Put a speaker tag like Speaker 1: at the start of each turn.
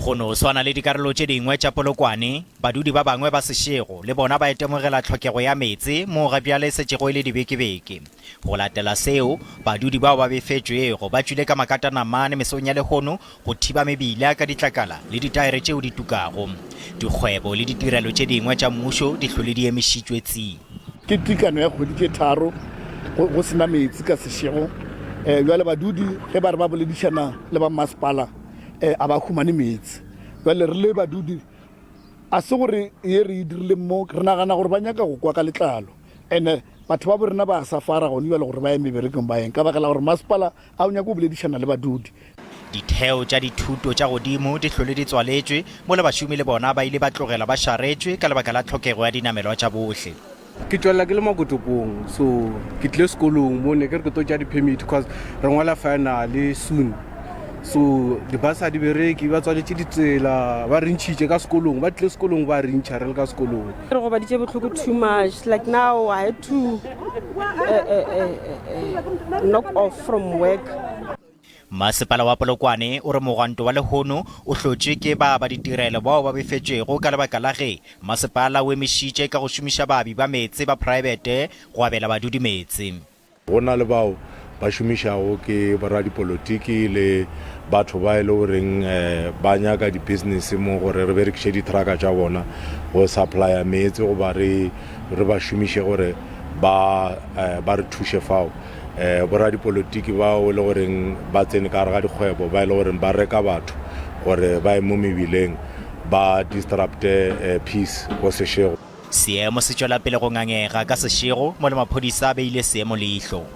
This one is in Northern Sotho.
Speaker 1: Go no swana le dikarolo tše dingwe tša Polokwane, badudi ba bangwe ba Seshego le bona ba itemogela tlhokego ya meetse moo ga bjale e setšego e le dibekebeke. Go latela seo, badudi bao ba befetšwego ba tšwile ka makatanamane mesong ya lehono go thiba mebila ka ditlakala le ditaere tšeo di tukago. Dikgwebo le ditirelo tše dingwe tša mmušo di hlole di emišitšwe tsi.
Speaker 2: Ke tekano ya kgwedi tše tharo go se na meetse ka Seshego. Bjale badudi ge ba re ba boledišana le ba mmasepala a ba humane meetse. Bjale re le badudi a se gore ye re e dirileng mo re nagana gore ba nyaka go kwa ka letlalo and batho ba bo rena ba safara gone bjale gore ba ye meberekong ba yeng ka baka la gore masepala a o nyake go boledišana le badudi.
Speaker 1: Ditheo tša dithuto tša godimo di hlole di tswaletšwe, mola bašomi le bona ba ile ba tlogela ba šaretšwe ka lebaka la tlhokego ya dinamelwa tša bohle.
Speaker 3: Ke tšwelela ke le makotopong so ke tlile sekolong mo ne ke re ke tlo tša di-permit cause re ngwala final soon so di-bus ga di bereke ba tswaletše ditsela ba re ntšhitše ka sekolong ba tlile sekolong ba re ntšha re le ka sekolong.
Speaker 4: Re gobaditše bohloko too much like now I had to uh, uh, uh, knock off from work.
Speaker 1: Masepala wa Polokwane o re mogwanto wa lehono o hlotšwe ke ba ba ditirelo bao ba befetšwego ka lebaka la ge masepala o emišitše ka go šomiša baabi ba meetse ba praebete go abela badudi meetse.
Speaker 5: Go na le bao ba šomišago ke boradipolotiki le batho ba e le goreng ba nyaka di-business mo gore re berekiše di-trucka tša bona go supplya meetse goba re re ba šomiše gore ba ba re thuše fao. Boradipolotiki bao e le goreng ba tsene ka gare ga dikgwebo ba e le goreng ba reka batho gore ba ye mo mebileng ba disrupte peace ko Seshego.
Speaker 1: Seemo se tšwela pele go ngangega ka Seshego mo le maphodisa a beile seemo leihlo.